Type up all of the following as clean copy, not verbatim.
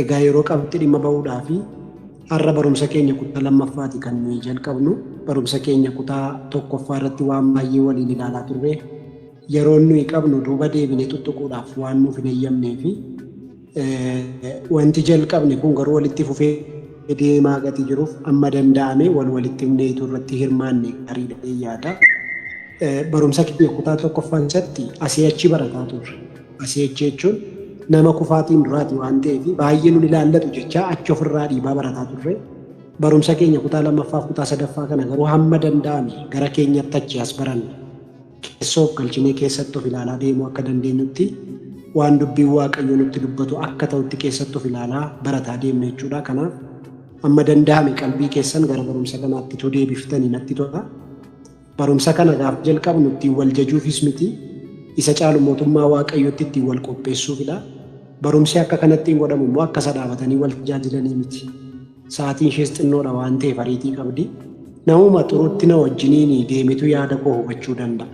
Egaa yeroo qabnutti dhimma ba'uudhaa fi har'a barumsa keenya kutaa lammaffaati kan nuyi jalqabnu. Barumsa keenya kutaa tokkoffaa irratti waan baay'ee waliin ilaalaa turre. Yeroon nuyi qabnu duuba deebinee tuttuquudhaaf waan nuuf hin eeyyamnee fi wanti jalqabne kun garuu walitti fufee deemaa gati jiruuf amma danda'ame wal walitti himneetu irratti hirmaanne gaariidha yaada. Barumsa keenya kutaa tokkoffaa keessatti asii achi barataa turre. Asii achi jechuun nama kufaatiin duraati waan ta'eef baay'ee nun ilaallatu jechaa achi ofirraa dhiibaa barataa turre. Barumsa keenya kutaa lammaffaa fi kutaa sadaffaa kana garuu hamma danda'ame gara keenyatti achi as baranna. Keessoo of galchinee keessatti of ilaalaa deemuu akka dandeenyutti waan dubbiin Waaqayyoo nutti dubbatu akka ta'utti keessatti of ilaalaa barataa deemna jechuudha. Kanaaf amma danda'ame qalbii keessan gara barumsa kanaatti utuu deebiftanii natti tola. Barumsa kana gaafa jalqabnu ittiin wal jajuufis miti, isa caalu mootummaa Waaqayyootti ittiin wal qopheessuufidha. Barumsi akka kanatti hin godhamu immoo akka isa dhaabatanii wal tajaajilanii miti. Sa'aatiin ishees xinnoodha waan ta'eef ariitii qabdi. Namuma xurutti na wajjiniin deemetu yaada koo hubachuu danda'a.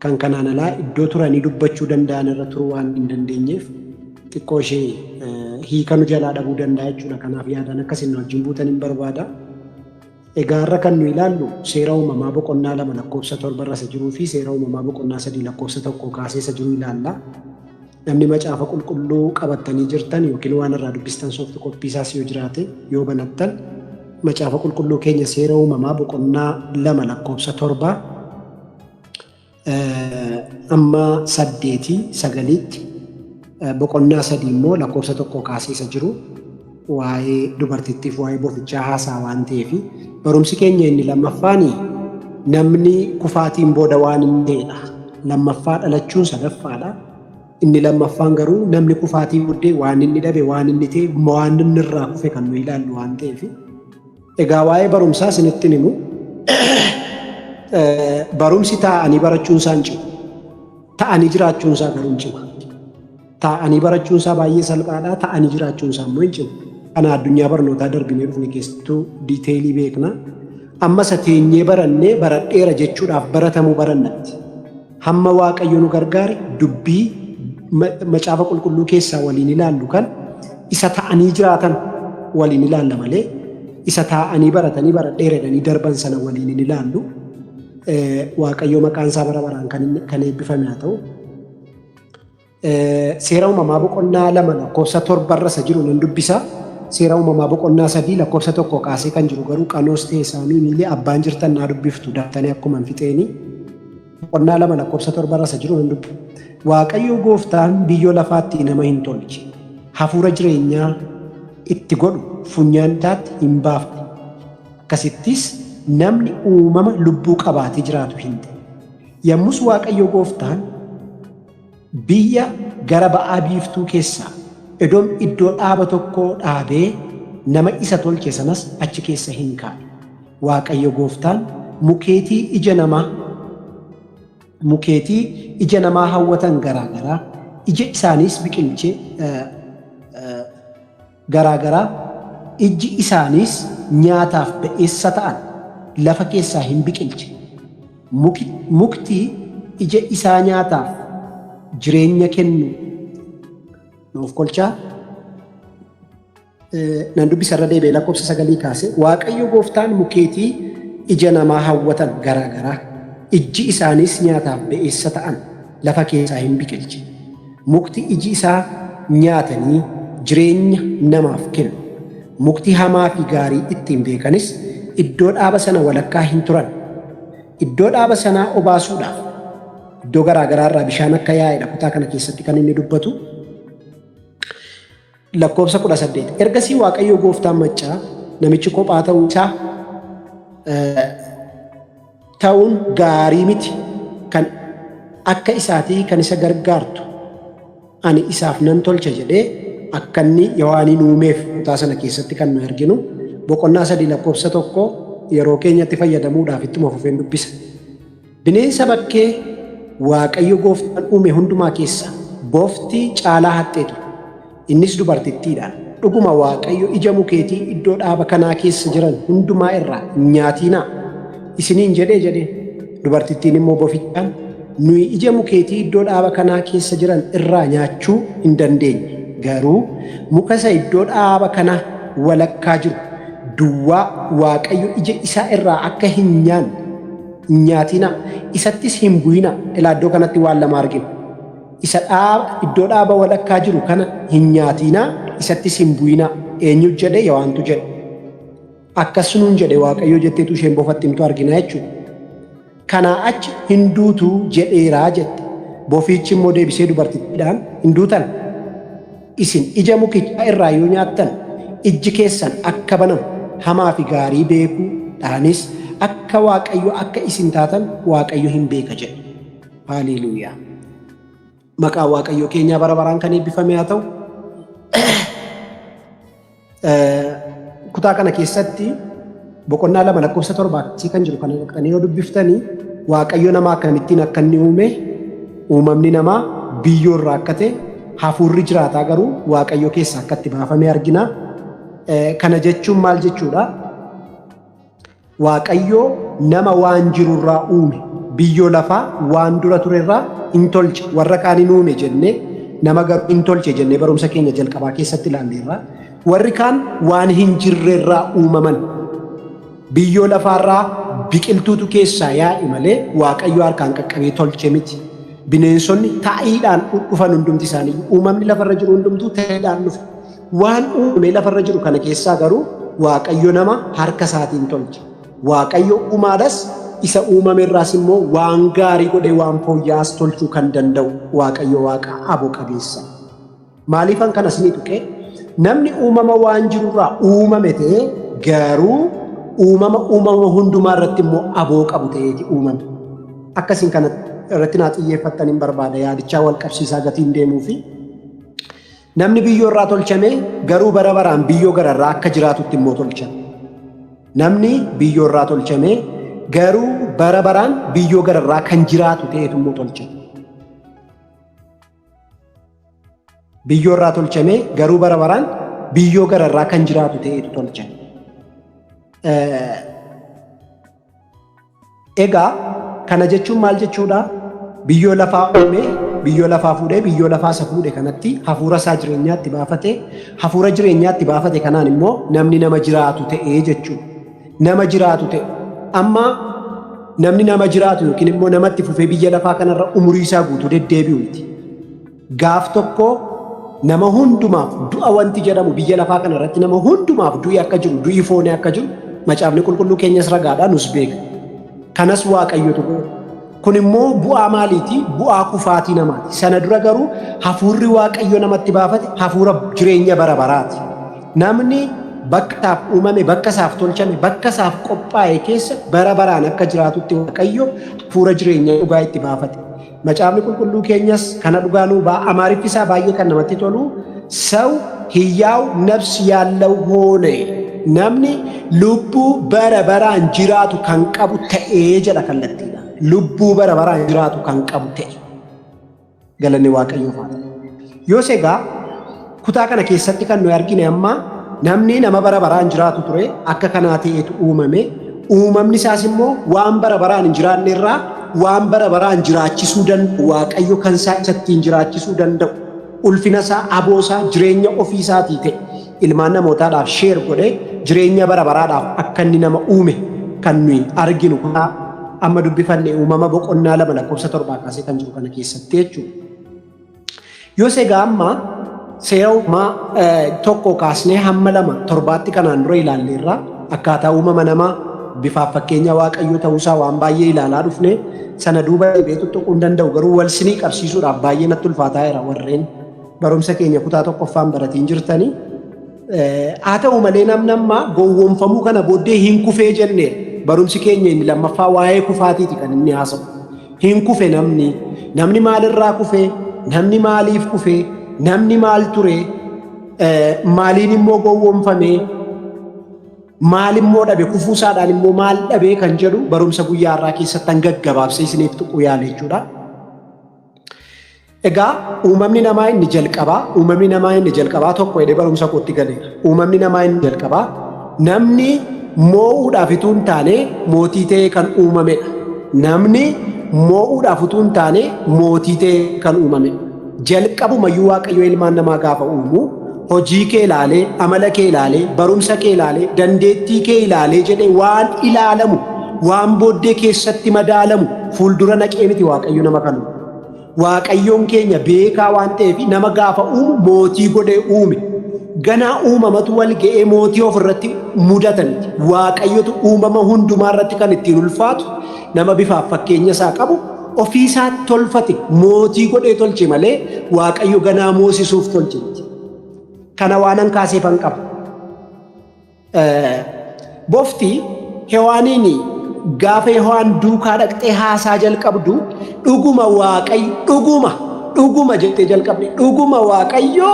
Kan kanaan alaa iddoo turanii dubbachuu danda'an irra turuu waan hin dandeenyeef xiqqoo ishee hiika nu jalaa dhabuu danda'a jechuudha. Kanaaf yaadaan akkasiin na wajjin buutan hin barbaada. Egaa har'a kan nu ilaallu Seera Uumamaa boqonnaa 2 lakkoofsa 7 irra isa jiruu fi Seera Uumamaa boqonnaa 3 lakkoofsa 1 kaasee isa jiru ilaalla. Namni macaafa qulqulluu qabattanii jirtan yookiin waan irraa dubbistan soft copy isaas yoo jiraate yoo banattan macaafa qulqulluu keenya Seera Uumamaa boqonnaa 2 lakkoofsa 7 amma saddeetii sagaliitti, boqonnaa 3 immoo lakkoofsa 1 kaasee isa jiru waa'ee dubartittiif waa'ee bofichaa haasaa waan ta'eef, barumsi keenya inni lammaffaan namni kufaatiin booda waan inni ta'edha. Lammaffaa dhalachuun sadaffaadha. Inni lammaffaan garuu namni kufaatii booddee waan inni dhabe, waan inni ta'e, waan inni irraa kufe kan nu ilaallu waan ta'eef. Egaa waa'ee barumsaa isinitti himu. Barumsi taa'anii barachuun isaa hin cimu. Ta'anii jiraachuun isaa garuu hin cima. Taa'anii barachuun isaa baay'ee salphaadha. Ta'anii jiraachuun isaa immoo hin cimu. Kana addunyaa barnootaa darbinee dhufne keessattuu detail beekna. Amma isa teenyee barannee baradheera jechuudhaaf baratamuu barannatti. Hamma Waaqayyo nu gargaare dubbii macaafa qulqulluu keessaa waliin ilaallu kan isa ta'anii jiraatan waliin ilaalla malee isa taa'anii baratanii baradheera jedhanii darban sana waliin hin ilaallu. Waaqayyo maqaan isaa bara baraan kan eebbifame haa ta'u. Seera Uumamaa boqonnaa 2 lakkoofsa 7 irra isa jiru nan dubbisa. Seera Uumamaa boqonnaa 3 lakkoofsa 1 kaasee kan jiru garuu Qanoos ta'e Saamii Miilee abbaan jirtan naa dubbiftu daftanii akkuma hin fixeeni. Boqonnaa 2 lakkoofsa 7 irra isa jiru nan dubbisa. Waaqayyo gooftaan biyyoo lafaatti nama hin tolche. Hafuura jireenyaa itti godhu funyaan isaatti hin baafne. Akkasittis namni uumama lubbuu qabaatee jiraatu hin ta'e. Yommus Waaqayyo gooftaan biyya gara ba'aa biiftuu keessaa Edoom iddoo dhaaba tokko dhaabee nama isa tolche sanas achi keessa hin kaa'e. Waaqayyo gooftaan mukeetii ija namaa hawwatan garaa garaa, ija isaaniis biqilche garaa garaa, ijji isaaniis nyaataaf ba'eessa ta'an lafa keessaa hin biqilche. Mukti ija isaa nyaataaf jireenya kennu nuuf kolchaa. Nan dubbisa irra deebi'ee lakkoofsa 9 kaase. Waaqayyo gooftaan mukeetii ija namaa hawwatan garaa garaa, ijji isaaniis nyaataaf ba'eessa ta'an lafa keessaa hin biqilche. Mukti iji isaa nyaatanii jireenya namaaf kennu, mukti hamaa fi gaarii ittiin beekanis iddoo dhaaba sana walakkaa hin turan. Iddoo dhaaba sanaa obaasuudhaaf iddoo garaa garaa irraa bishaan akka yaa'edha kutaa kana keessatti kan inni dubbatu. Lakkoofsa 18. Ergasii Waaqayyo gooftaan maccaa namichi kophaa ta'uu isaa ta'uun gaarii miti, kan akka isaatii kan isa gargaartu ani isaaf nan tolcha jedhee akka inni Yohaaniin uumeef kutaa sana keessatti kan nu arginu. Boqonnaa 3 lakkoofsa 1 yeroo keenyatti fayyadamuudhaaf ittuma fufeen dubbisa. Bineensa bakkee Waaqayyo gooftaan uume hundumaa keessaa bofti caalaa haxxee ture. Innis dubartittiidhaan, Dhuguma Waaqayyo ija mukeetii iddoo dhaaba kanaa keessa jiran hundumaa irraa hin nyaatinaa isiniin jedhee? jedheen. Dubartittiin immoo bofichaan, Nuyi ija mukeetii iddoo dhaaba kanaa keessa jiran irraa nyaachuu in dandeenya. Garuu muka isa iddoo dhaaba kana walakkaa jiru duwwaa Waaqayyo ija isaa irraa akka hin nyaanne hin nyaatinaa, isattis hin bu'inaa. Ilaa iddoo kanatti waan lama argina. Isa dhaaba iddoo dhaaba walakkaa jiru kana hin nyaatinaa, isattis hin bu'inaa. Eenyu jedhe? Yohaantu jedhe. Akkas nuun jedhe Waaqayyo jetteetu isheen bofatti himtu argina jechuudha. Kanaa achi hin duutu jedheera jette. Bofichi immoo deebisee dubartittiidhaan, Hin duutan. Isin ija mukichaa irraa yoo nyaattan, ijji keessan akka banamu, hamaa fi gaarii beekuu dhaanis akka Waaqayyo akka isin taatan Waaqayyo hin beeka jedhe. Haaleluuyaa. Maqaan Waaqayyo keenyaa bara baraan kan eebbifame haa ta'u. Kutaa kana keessatti boqonnaa 2 lakkoofsa 7 akkasii kan jiru kana dhaqxanii yoo dubbiftanii, Waaqayyo nama akkamittiin akka inni uume, uumamni namaa biyyoo irraa akka ta'e, hafuurri jiraataa garuu Waaqayyo keessaa akka itti baafame argina. Kana jechuun maal jechuudha? Waaqayyo nama waan jirurraa uume. Biyyoo lafaa waan dura turerraa hin tolche. Warra kaan hin uume jennee, nama garuu hin tolche jennee barumsa keenya jalqabaa keessatti ilaalleerra. Warri kaan waan hin jirrerraa uumaman. Biyyoo lafaarraa biqiltuutu keessaa yaa'e malee Waaqayyo harkaan qaqqabee tolche miti. Bineensonni ta'iidhaan dhufan hundumti isaanii, uumamni lafarra jiru hundumtuu ta'iidhaan dhufe. Waan uumamee lafarra jiru kana keessaa garuu Waaqayyo nama harka isaatiin tolche. Waaqayyo uumaadhas, isa uumame irraas immoo waan gaarii godhee waan fooyya'aas tolchuu kan danda'u Waaqayyo Waaqa abo qabeessa. Maaliifan kana isinii tuqee? Namni uumama waan jirurraa uumame ta'ee garuu uumama uumama hundumaa irratti immoo aboo qabu ta'eeti uumame. Akkasiin kana irratti naa xiyyeeffattan hin barbaada, yaadichaa wal qabsiisaa gatiin deemuu fi Namni biyyoo irraa tolchame garuu bara baraan biyyoo gararraa akka jiraatutti immoo tolchame. Namni biyyoo irraa tolchame garuu bara baraan biyyoo gararraa kan jiraatu ta'etu immoo tolchame. Biyyoo irraa tolchame garuu bara baraan biyyoo gararraa kan jiraatu ta'etu tolchame. Egaa kana jechuun maal jechuudha? Biyyoo lafaa uume, biyyoo lafaa fuudhee, biyyoo lafaa isa fuudhe kanatti hafuura isaa jireenyaatti baafate, hafuura jireenyaatti baafate kanaan immoo namni nama jiraatu ta'ee jechuudha. Nama jiraatu ta'e. Amma namni nama jiraatu yookiin immoo namatti fufee biyya lafaa kanarra umurii isaa guutuu deddeebi'u miti. Gaaf tokko nama hundumaaf du'a wanti jedhamu, biyya lafaa kana irratti nama hundumaaf du'i akka jiru, du'i foonii akka jiru macaafni qulqulluu keenyas ragaadha, nus beeka. Kanas Waaqayyotu godhe. Kun immoo bu'aa maaliiti? Bu'aa kufaatii namaati. Sana dura garuu hafuurri Waaqayyo namatti baafate hafuura jireenya bara baraati. Namni bakka isaaf uumame, bakka isaaf tolchame, bakka isaaf qophaa'e keessa bara baraan akka jiraatutti Waaqayyo hafuura jireenya dhugaa itti baafate. Macaafni qulqulluu keenyas kana dhugaa nuu ba'a. Amaariffi isaa baay'ee kan namatti tolu, ሰው ሕያው ነፍስ ያለው ሆነ, namni lubbuu bara baraan jiraatu kan qabu ta'ee jedha kallattiidha. Lubbuu bara baraan jiraatu kan qabu ta'e. Galanni Waaqayyoof haa ta'u. Yoos egaa kutaa kana keessatti kan nuyi argine amma namni nama bara baraan jiraatu ture, akka kanaa ta'etu uumame. Uumamni isaas immoo waan bara baraan hin jiraanne irraa waan bara baraan jiraachisuu danda'u, Waaqayyo kan isaa isattiin jiraachisuu danda'u, ulfina isaa, aboo isaa, jireenya ofii isaatii ta'e ilmaan namootaadhaaf share godhee jireenya bara baraadhaaf akka inni nama uume kan nuyi arginu kutaa amma dubbifanne Uumama boqonnaa 2 lakkoofsa 7 kaasee kan jiru kana keessatti jechuudha. Yoos egaa amma seera uumamaa 1 kaasnee hamma 2 7tti kanaan dura ilaalleerra. Akkaataa uumama namaa, bifaaf fakkeenya Waaqayyoo ta'uusaa waan baay'ee ilaalaa dhufne. Sana duuba deebi'ee tuttuquu hin danda'u, garuu wal sinii qabsiisuudhaaf baay'ee natti ulfaataa jira, warreen barumsa keenya kutaa tokkoffaan baratiin jirtanii. Haa ta'u malee namni amma gowwoomfamuu kana booddee hin kufee jenneera. Barumsi keenya inni lammaffaa waa'ee kufaatiiti kan inni haasa'u. Hin kufe namni. Namni maalirraa kufe? Namni maaliif kufe? Namni maal ture? Maaliin immoo gowwoomfame? Maal immoo dhabe? Kufuusaadhaan immoo maal dhabe kan jedhu barumsa guyyaa har'aa keessatti an gaggabaabsee isiniif tuquu yaala jechuudha. Egaa uumamni namaa inni jalqabaa, uumamni namaa inni jalqabaa tokko jedhee barumsa kootti galeera. Uumamni namaa inni jalqabaa namni moo'uudhaaf utuu hin taane mootii ta'ee kan uumamedha. Namni moo'uudhaaf utuu hin taane mootii ta'ee kan uumamedha. Jalqabumayyuu Waaqayyo ilmaan namaa gaafa uumu hojii kee ilaalee, amala kee ilaalee, barumsa kee ilaalee, dandeettii kee ilaalee jedhee waan ilaalamu, waan booddee keessatti madaalamu fuuldura naqee miti Waaqayyo nama kan uume. Waaqayyoon keenya beekaa waan ta'eef nama gaafa uumu mootii godhee uume. Ganaa uumamatu wal ga'ee mootii of irratti mudata miti. Waaqayyotu uumama hundumaa irratti kan ittiin ulfaatu nama bifaaf fakkeenya isaa qabu ofii isaa tolfate mootii godhee tolche malee Waaqayyo ganaa moosisuuf tolche miti. Kana waanan kaaseefan qaba. Bofti Hewaaniin gaafa Hewaan duukaa dhaqxee haasaa jalqabdu dhuguma Waaqayyo dhuguma dhuguma jettee jalqabde dhuguma Waaqayyo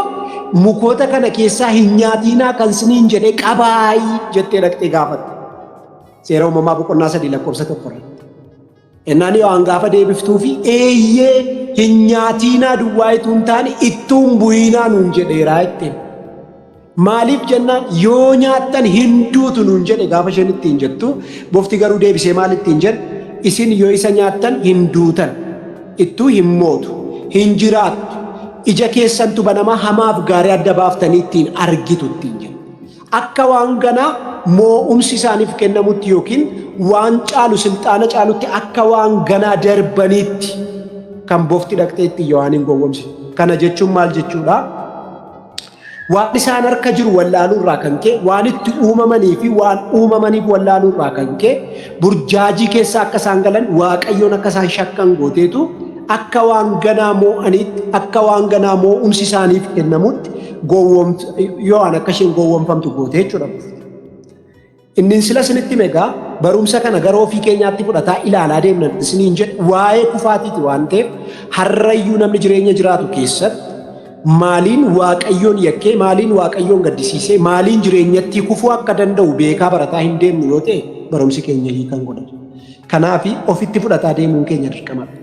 mukoota kana keessaa hin nyaatiinaa kan siniin jedhe qabaayi jettee dhaqxee gaafatte. Seera uumamaa boqonnaa 3 lakkoofsa 1 irratti. Ennaan Hewaan gaafa deebiftuufi eeyyee hin nyaatiinaa duwwaa ituu hin taane ittuu hin bu'iinaa nuun jedheeraa jetteen. Maaliif jennaan yoo nyaattan hin duutu nuun jedhe gaafa isheen ittiin jettu bofti garuu deebisee maal ittiin jedhe isin yoo isa nyaattan hin duutan ittuu hin mootu hin jiraattu ija keessantu banamaa hamaaf gaarii adda baaftanii ittiin argitu ittiin jedhe. Akka waan ganaa moo'umsi isaaniif kennamutti yookiin waan caalu silxaana caalutti akka waan ganaa darbaniitti kan bofti dhaqxee ittiin Yohaaniin gowwomsitu. Kana jechuun maal jechuudha? Waan isaan harka jiru wallaaluu irraa kan ka'e, waan itti uumamanii fi waan uumamaniif wallaaluu irraa kan ka'e, burjaajii keessa akka isaan galan, Waaqayyoon akka isaan shakkan gooteetu akka waan ganaa moo'aniitti, akka waan ganaa moo'umsi isaaniif kennamutti gowwoomtu Yohaan akka isheen gowwoomfamtu goote jechuudha. Inni sila isinitti hime egaa barumsa kana gara ofii keenyaatti fudhataa ilaalaa deemna isiniin jedhe waa'ee kufaatiiti waan ta'eef har'ayyuu namni jireenya jiraatu keessatti maaliin Waaqayyoon yakkee maaliin Waaqayyoon gaddisiisee maaliin jireenyattii kufuu akka danda'u beekaa barataa hin deemnu yoo ta'e barumsi keenya hiikan godhatu. Kanaaf ofitti fudhataa deemuun keenya dirqamadha.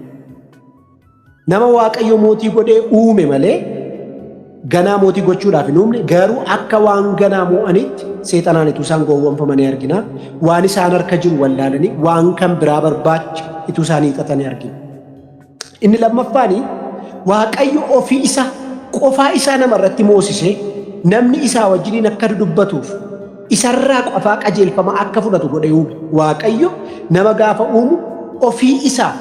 Nama Waaqayyo mootii godhee uume malee ganaa mootii gochuudhaaf hin uumne garuu akka waan ganaa moo'anitti seexanaan ituu isaan gowwoomfamanii argina. Waan isaan harka jiru wallaalanii waan kan biraa barbaacha ituu isaan hiixatanii argina. Inni lammaffaani Waaqayyo ofii isa qofaa isaa nama irratti moosisee namni isaa wajjiniin akka dudubbatuuf isarraa qofaa qajeelfama akka fudhatu godhee uume. Waaqayyo nama gaafa uumu ofii isaa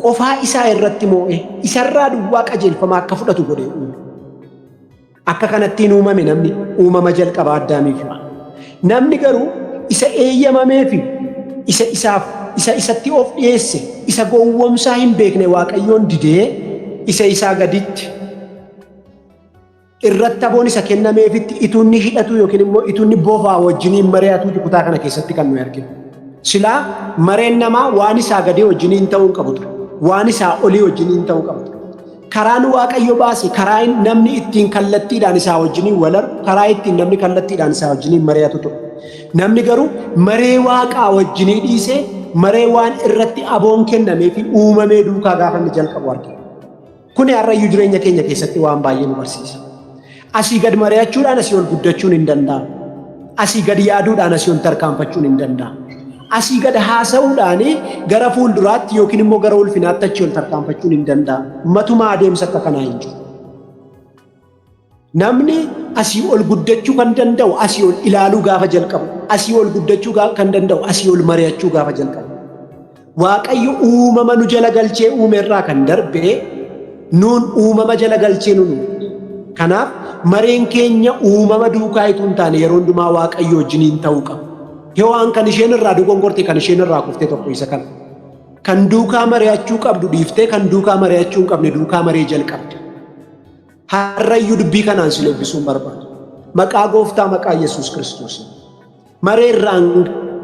qofaa isaa irratti moo'ee isarraa duwwaa qajeelfama akka fudhatu godhee uume. Akka kanattiin uumame namni uumama jalqabaa Addaamiif Hewaan. Namni garuu isa eeyyamameefi isa isaaf isa isatti of dhiyeesse isa gowwomsaa hin beekne Waaqayyoon didee isa isaa gaditti irratti aboon isa kennameefitti ituu inni hidhatu yookiin immoo ituu inni bofaa wajjiniin mari'atuuti kutaa kana keessatti kan nuyi arginu. Silaa mareen namaa waan isaa gadii wajjiniin ta'uu hin qabu ture. Waan isaa olii wajjiniin ta'uu qaba ture. Karaan Waaqayyo baase karaa namni ittiin kallattiidhaan isaa wajjiniin wal argu, karaa ittiin namni kallattiidhaan isaa wajjiniin mari'atu ture. Namni garuu maree Waaqaa wajjinii dhiisee maree waan irratti aboon kennamee fi uumamee duukaa gaafa inni jalqabu argina. Kuni har'ayyuu jireenya keenya keessatti waan baay'ee nu barsiisa. Asii gad mari'achuudhaan asii ol guddachuun hin danda'amu. Asii gad yaaduudhaan asii ol tarkaanfachuun hin danda'amu. Asii gad haasa'uudhaan gara fuulduraatti yookiin immoo gara ulfinaatti achii ol tarkaanfachuun hin danda'amu. Matumaa adeemsa akka kanaa hin jiru. Namni asii ol guddachuu kan danda'u asii ol ilaaluu gaafa jalqabu, asii ol guddachuu kan danda'u asii ol mari'achuu gaafa jalqabu. Waaqayyo uumama nu jala galchee uume irraa kan darbe nuun uumama jala galchee nu uume. Kanaaf mareen keenya uumama duukaa ituu hin taane yeroo hundumaa Waaqayyo wajjiniin ta'uu qaba. Hewaan kan isheen irraa dogongorte kan isheen irraa kufte tokko isa kana. Kan duukaa mari'achuu qabdu dhiiftee kan duukaa mari'achuu hin qabne duukaa maree jalqabde. Har'ayyuu dubbii kanaan sin eebbisuun barbaada. Maqaa gooftaa maqaa Yesuus Kiristoosiin. Maree irraan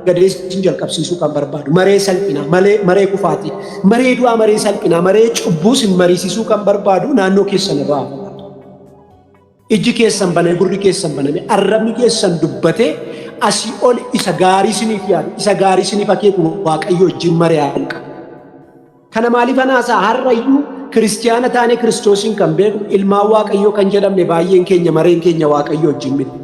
gadee sin jalqabsiisuu kan barbaadu. Maree salphinaa, malee maree kufaatii, maree du'aa, maree salphinaa, maree cubbuu sin mariisisuu kan barbaadu naannoo keessan irraa haa fagaatu. Ijji keessan baname, gurri keessan baname, arrabni keessan dubbatee asii ol isa gaarii siniif yaadu, isa gaarii siniif akeeku Waaqayyo wajjin maree haa jalqabu. Kana maaliifan haasa'a? Har'a iyyuu kiristiyaana taanee Kiristoosiin kan beeknu, ilmaan Waaqayyoo kan jedhamne baay'een keenya mareen keenya Waaqayyoo wajjin miti.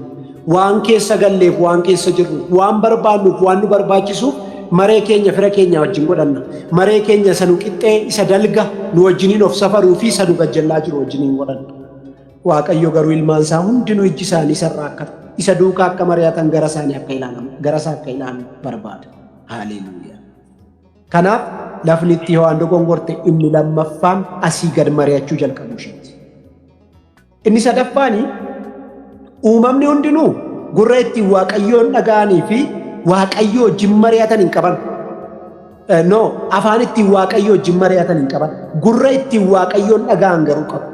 Waan keessa galleef, waan keessa jirruuf, waan barbaannuuf, waan nu barbaachisuuf Maree keenya fira keenya wajjin godhanna. Maree keenya isa nu qixxee, isa dalga nu wajjiniin of safaruu fi isa nu gajjallaa jiru wajjiniin godhanna. Waaqayyo garuu ilmaan isaa hundinuu ijji isaanii isarraa akka isa duukaa akka mari'atan gara isaanii akka ilaalan gara isaa akka ilaalan barbaada. Haaleluuyaa. Kanaaf lafni itti Hewaan dogongorte inni lammaffaan asii gad mari'achuu jalqabuu isheeti. Inni sadaffaani uumamni hundinuu gurra ittiin Waaqayyoon dhaga'anii fi Waaqayyoo wajjin mari'atan hin qaban. No, afaan ittiin Waaqayyoo wajjin mari'atan hin qaban. Gurra ittiin Waaqayyoon dhaga'an garuu qabu.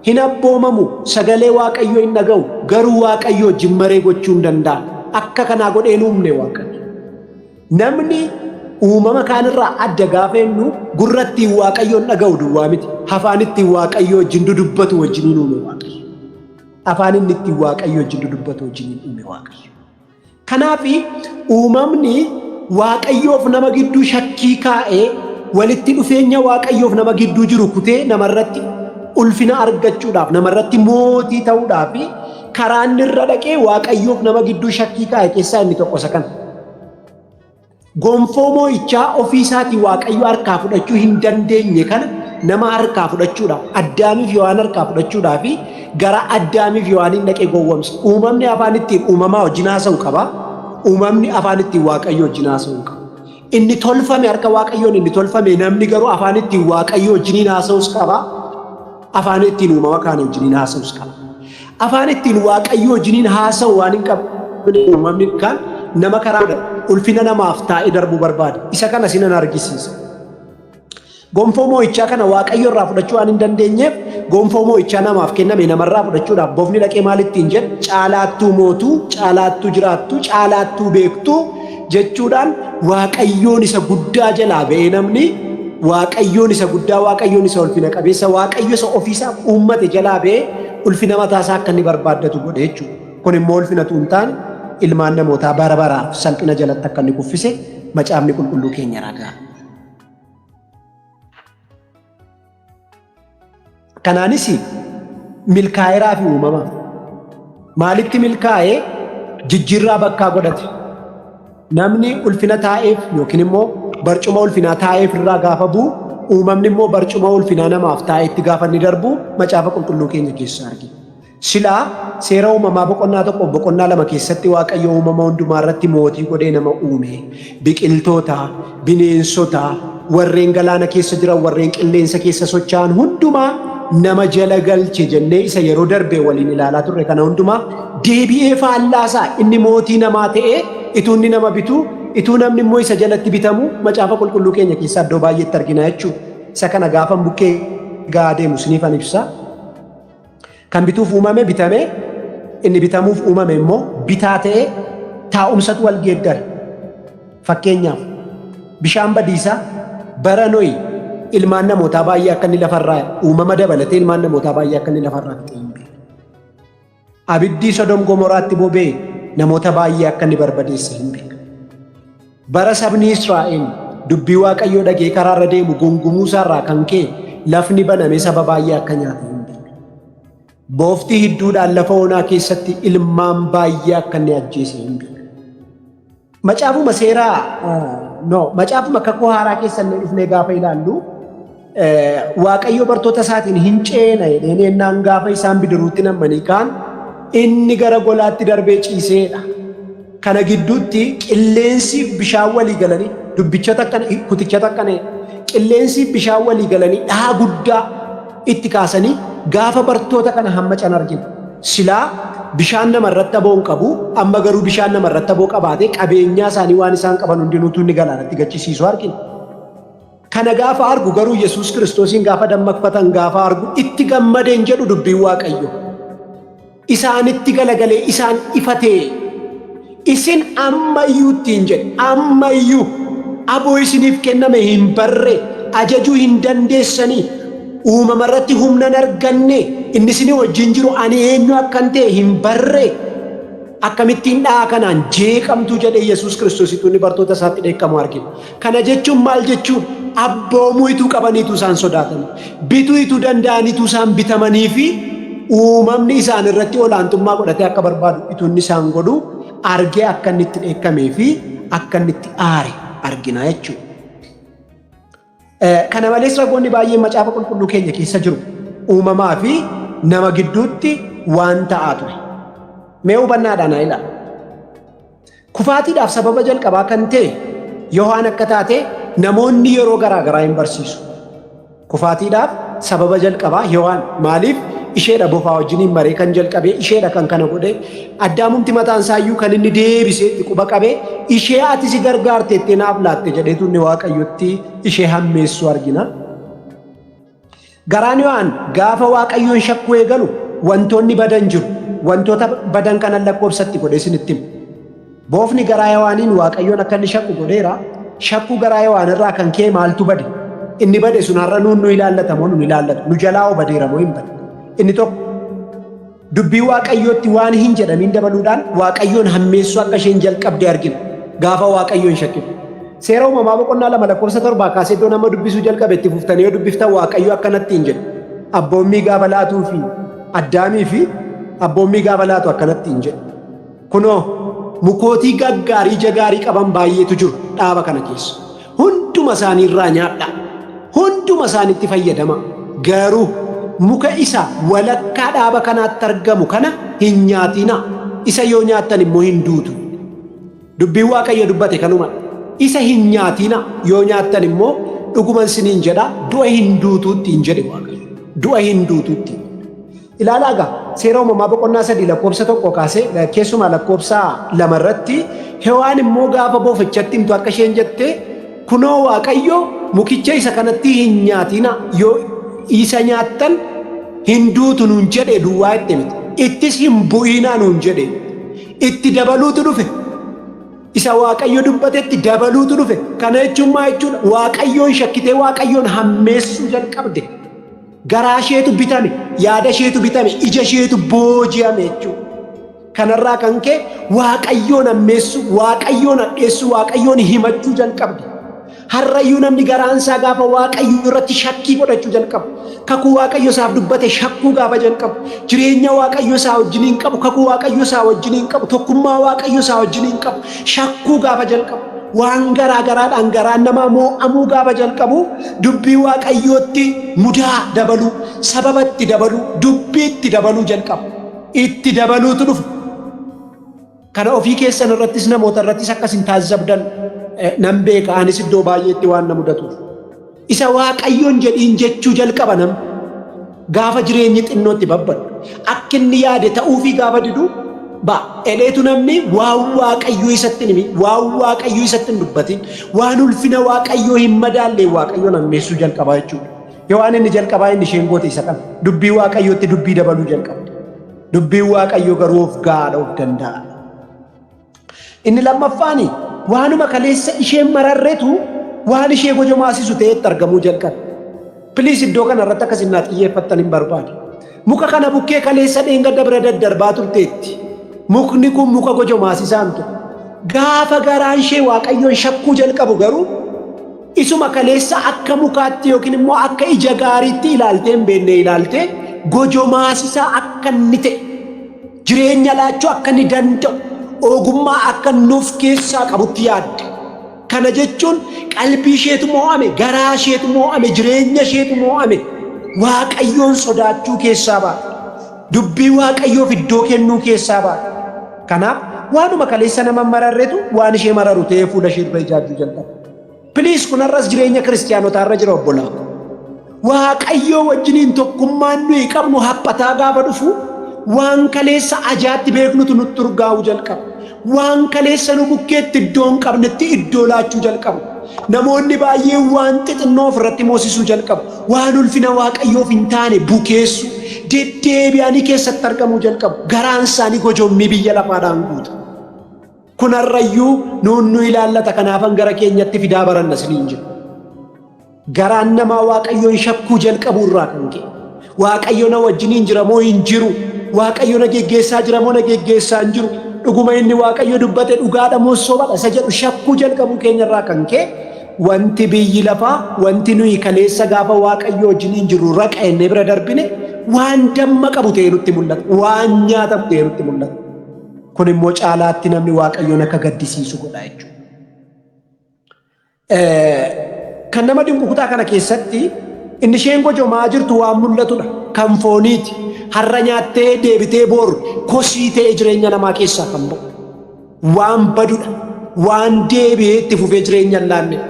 Hin abboomamu, sagalee Waaqayyoo hin dhaga'u, garuu Waaqayyoo wajjin maree gochuu hin danda'an. Akka kanaa godhee hin uumne Waaqayyo. Namni uumama kaanirraa adda gaafa jennu gurra ittiin Waaqayyoon dhaga'u duwwaa miti. Afaan ittiin Waaqayyoo wajjin dudubbatu wajjiniin uume Waaqayyo. Afaan inni ittiin Waaqayyoo wajjin dudubbatu wajjiniin uume Waaqayyo. Kanaaf uumamni Waaqayyoof nama gidduu shakkii kaa'ee walitti dhufeenya Waaqayyoof nama gidduu jiru kutee namarratti ulfina argachuudhaaf namarratti mootii ta'uudhaaf karaa inni irra dhaqee Waaqayyoof nama gidduu shakkii kaa'e keessaa inni tokko isa kana. Gonfoo moo'ichaa ofii isaatii Waaqayyo harkaa fudhachuu hin dandeenye kana nama harkaa fudhachuudhaaf Addaamiif Yohaan harkaa fudhachuudhaaf gara Addaamiif Yohaaniin dhaqee gowwomse. Uumamni afaan ittiin uumamaa wajjin haasa'u qaba. Uumamni afaan ittiin Waaqayyo wajjin haasa'u qaba. Inni tolfame harka Waaqayyoon inni tolfame namni garuu afaan ittiin Waaqayyo wajjiniin haasa'us qaba. Afaan ittiin uumama kaan wajjiniin haasa'us qaba. Afaan ittiin Waaqayyo wajjiniin haasa'u waan hin qabne uumamni kaan nama karaa ulfina namaaf taa'ee darbuu barbaada. Isa kana sinan argisiisa. Gonfoo moo'ichaa kana Waaqayyo irraa fudhachuu waan hin dandeenyeef gonfoo moo'ichaa namaaf kenname namarraa fudhachuudhaaf bofni dhaqee maal ittiin jedhe caalaattuu mootuu, caalaattuu jiraattuu, caalaattuu beektuu jechuudhaan Waaqayyoon isa guddaa jalaa ba'ee namni Waaqayyoon isa guddaa, Waaqayyoon isa ulfina qabeessa, Waaqayyo isa ofiisaaf uummate jalaa ba'ee ulfina mataa isaa akka inni barbaaddatu godhe jechuudha. Kun immoo ulfina utuu hin taane ilmaan namootaa bara baraaf salphina jalatti akka inni kuffise macaafni qulqulluu keenya ragaa. Kanaanis milkaa'eeraa fi uumama. Maalitti milkaa'ee jijjiirraa bakkaa godhate. Namni ulfina taa'eef yookiin immoo barcuma ulfinaa taa'eef irraa gaafa bu'u uumamni immoo barcuma ulfinaa namaaf taa'etti gaafa inni darbu macaafa qulqulluu keenya keessaa argina. Silaa seera uumamaa boqonnaa 1 boqonnaa 2 keessatti Waaqayyo uumama hundumaa irratti mootii godhee nama uume. Biqiltoota, bineensota, warreen galaana keessa jiran, warreen qilleensa keessa socho'an hundumaa nama jala galche jennee isa yeroo darbe waliin ilaalaa turre kana hundumaa deebi'ee faallaasaa inni mootii namaa ta'ee ituu inni nama bituu ituu namni immoo isa jalatti bitamu macaafa qulqulluu keenya keessaa iddoo baay'eetti argina jechuudha. Isa kana gaafan bukkee gahaa deemu isiniifan ibsa. Kan bituuf uumame bitamee, inni bitamuuf uumame immoo bitaa ta'ee taa'umsatu wal geeddare. Fakkeenyaaf, bishaan badiisaa bara Nohi ilmaan namootaa baay'ee akka inni lafarraa uumama dabalatee ilmaan namootaa baay'ee akka inni lafarraa fixe hin beekne. Abiddii Sodom Gomoraatti boba'e namoota baay'ee akka inni barbadeesse hin beekne. Bara sabni Israa'el dubbii Waaqayyoo dhaga'ee karaarra deemu gungumuu isaarraa kan ka'e lafni banamee saba baay'ee akka nyaate hin beekne. Boofti hidduudhaan lafa onaa keessatti ilmaan baay'ee akka inni ajjeese hin beekne. Macaafuma seeraa no macaafuma kakuu haaraa keessa illee dhufnee gaafa ilaallu Waaqayyo bartoota isaatiin hin ceena jedheen ennaan gaafa isaan bidiruutti nammanii kaan inni gara golaatti darbee ciiseedha. Kana gidduutti qilleensiif bishaan walii galanii dubbichota akkana kutichota akkana qilleensiif bishaan walii galanii dhahaa guddaa itti kaasanii gaafa bartoota kana hammacan argina. Silaa bishaan nama irratti aboo hin qabu, amma garuu bishaan nama irratti aboo qabaatee qabeenyaa isaanii waan isaan qaban hundinuutu inni galaanatti gachisiisu argina. Kana gaafa argu garuu Yesuus Kiristoosiin gaafa dammaqfatan gaafa argu itti gammadeen jedhu dubbiin Waaqayyo. Isaanitti galagalee isaan ifatee isin ammayyuu ittiin jedhe ammayyuu aboo isiniif kenname hin barre ajajuu hin dandeessanii uumama irratti humna hin arganne inni isinii wajjin jiru ani eenyu akkan ta'e hin barre akkamittiin dha'a kanaan jeeqamtuu jedhee Yesuus Kiristoos ituu inni bartoota isaatti dheekkamu argina. Kana jechuun maal jechuudha? Abboomuu ituu qabaniitu isaan sodaatan. Bituu ituu danda'aniitu isaan bitamanii fi uumamni isaan irratti olaantummaa godhatee akka barbaadu ituu inni isaan godhu argee akka inni itti dheekkamee fi akka inni itti aare argina jechuudha. Kana malees ragoonni baay'een macaafa qulqulluu keenya keessa jiru. Uumamaa fi nama gidduutti waan ta'aa ture. Mee hubannaadhaan haa ilaallu. Kufaatiidhaaf sababa jalqabaa kan ta'e Yohaan akka taate namoonni yeroo garaa garaa hin barsiisu. Kufaatiidhaaf sababa jalqabaa Hewaan maaliif isheedha bofaa wajjiniin maree kan jalqabe isheedha kan kana godhe addaamumti mataan isaayyuu kan inni deebisee itti quba qabe ishee ati si gargaarte itti naaf laatte jedheetu inni waaqayyotti ishee hammeessu argina. Garaan Yohaan gaafa waaqayyoon shakkuu eegalu wantoonni badan jiru. Wantoota badan kanan lakkoofsatti godhee isinitti hima. Boofni garaa Hewaaniin Waaqayyoon akka inni shakku godheera. Shakkuu garaa Hewaan irraa kan ka'e maaltu bade? Inni bade sun har'a nuun nu ilaallata moo nun ilaallatu? Nu jalaa hoo badeera moo hin bade? Inni tokko dubbii Waaqayyootti waan hin jedhamiin dabaluudhaan Waaqayyoon hammeessuu akka isheen jalqabde argina. Gaafa Waaqayyoon shakkitu. Seera uumamaa boqonnaa 2 lakkoofsa 7 kaasee iddoo nama dubbisuu jalqabe itti fuftanii yoo dubbiftan Waaqayyo akkanatti hin jedhu. Abboommii gaafa laatuu fi Addaamii fi abboommii gaafa laatu akkanatti hin jedhu. Kunoo, mukootii gaggaarii ija gaarii qaban baay'eetu jiru dhaaba kana keessa. Hunduma isaanii irraa nyaadhaa. Hunduma isaaniitti fayyadamaa. Garuu muka isa walakkaa dhaaba kanaatti argamu kana hin nyaatinaa. Isa yoo nyaattan immoo hin duutu. Dubbiin Waaqayyo dubbate kanuma. Isa hin nyaatinaa. Yoo nyaattan immoo dhuguman siniin jedha du'a hin duutuutti hin jedhe Waaqayyo. Du'a hin duutuutti. Ilaalaa egaa seera uumamaa boqonnaa 3 lakkoofsa 1 kaasee keessumaa lakkoofsa 2 irratti Hewaan immoo gaafa bofichatti himtu akka isheen jette kunoo Waaqayyo mukicha isa kanatti hin nyaatina yoo isa nyaattan hin duutu nuun jedhe duwwaa itti miti ittis hin bu'iinaa nuun jedhe itti dabaluutu dhufe isa Waaqayyo dubbatetti dabaluutu dhufe kana jechuun maa jechuudha Waaqayyoon shakkitee Waaqayyoon hammeessuu jalqabde. Garaa isheetu bitame, yaada isheetu bitame, ija isheetu booji'ame jechuudha. Kanarraa kan ka'e Waaqayyoon hammeessuu, Waaqayyoon hadheessuu, Waaqayyoon himachuu jalqabde. Har'ayyuu namni garaan isaa gaafa Waaqayyo irratti shakkii godhachuu jalqabu, kakuu Waaqayyo isaaf dubbate shakkuu gaafa jalqabu, jireenya Waaqayyo isaa wajjiniin qabu, kakuu Waaqayyo isaa wajjiniin qabu, tokkummaa Waaqayyo isaa wajjiniin qabu, shakkuu gaafa jalqabu, waan garaa garaadhaan garaan namaa moo'amuu gaafa jalqabu dubbii Waaqayyootti mudaa dabaluu, sababa itti dabaluu, dubbii itti dabaluu jalqaba. Itti dabaluutu dhufa. Kana ofii keessan irrattis namoota irrattis akkas hin taazzabdan nan beeka anis iddoo baay'eetti waan na mudatuuf. Isa Waaqayyoon jedhiin jechuu jalqaba namni. Gaafa jireenyi xinnootti babbadu. Akka inni yaade ta'uufii gaafa didu ba edheetu namni waan Waaqayyoo isatti hin himin, waan Waaqayyoo isatti hin dubbatin, waan ulfina Waaqayyoo hin madaalleen Waaqayyoon hammeessuu jalqabaa jechuudha. Yoo inni jalqabaa inni isheen goote isa kana. Dubbii Waaqayyootti dubbii dabaluu jalqabde. Dubbiin Waaqayyoo garuu of ga'aadha, of danda'aadha. Inni lammaffaani waanuma kaleessa isheen mararretu waan ishee gojomaasisu ta'etti argamuu jalqabe. Please iddoo kana irratti akka isin naa xiyyeeffattan hin barbaada. Muka kana bukkee kaleessa dheengadda bira daddarbaa turteetti. Mukni kun muka gojomaasisaan ture. Gaafa garaan ishee Waaqayyoon shakkuu jalqabu garuu isuma kaleessa akka mukaatti yookiin immoo akka ija gaariitti ilaaltee hin beekne ilaaltee gojomaasisaa akka inni ta'e Jireenya laachuu akka inni danda'u, ogummaa akka inni of keessaa qabutti yaadde. Kana jechuun qalbii isheetu moo'ame, garaa isheetu moo'ame, jireenya isheetu moo'ame. Waaqayyoon sodaachuu keessaa baate. Dubbii Waaqayyoof iddoo kennuu keessaa baate. Kanaaf waanuma kaleessa nama hin mararretu waan ishee mararu ta'ee fuula ishee dura ijaajjuu jalqabe. Please kun har'as jireenya kiristiyaanotaa irra jira obbolaa ko. Waaqayyoo wajjiniin tokkummaan nuyi qabnu haphataa gaafa dhufu waan kaleessa ajaatti beeknutu nutti urgaa'uu jalqaba. Waan kaleessa nu bukkeetti iddoo hin qabnetti iddoo laachuu jalqabu. Namoonni baay'een waan xixinnoo ofirratti moosisuu jalqabu. Waan ulfina Waaqayyoof hin taane bukeessuu, deddeebi'anii keessatti argamuu jalqabu. Garaan isaanii gojommii biyya lafaadhaan guuta. Kun har'ayyuu nuun nu ilaallata kanaafan gara keenyatti fidaa baranna isiniin jedhu. Garaan namaa Waaqayyoon shakkuu jalqabuu irraa kan ka'e. Waaqayyo na wajjiniin jira moo hin jiru? Waaqayyo na geggeessaa jira moo na geggeessaa hin jiru? Dhuguma inni Waaqayyo dubbate dhugaadha moo sobadha isa jedhu shakkuu jalqabuu keenya irraa kan ka'e wanti biyyi lafaa wanti nuyi kaleessa gaafa Waaqayyo wajjiniin jirru raqa jennee bira darbine waan damma qabu ta'ee nutti mul'ata. Waan nyaatamu ta'ee nutti mul'ata. Kun immoo caalaatti namni Waaqayyoon akka gaddisiisu godha jechuudha. Kan nama dinqu kutaa kana keessatti inni isheen gojomaa jirtu waan mul'atudha. Kan fooniiti. Har'a nyaattee deebitee boor kosii ta'ee jireenya namaa keessaa kan ba'u. Waan badudha. Waan deebi'ee itti fufee jireenya hin laannedha.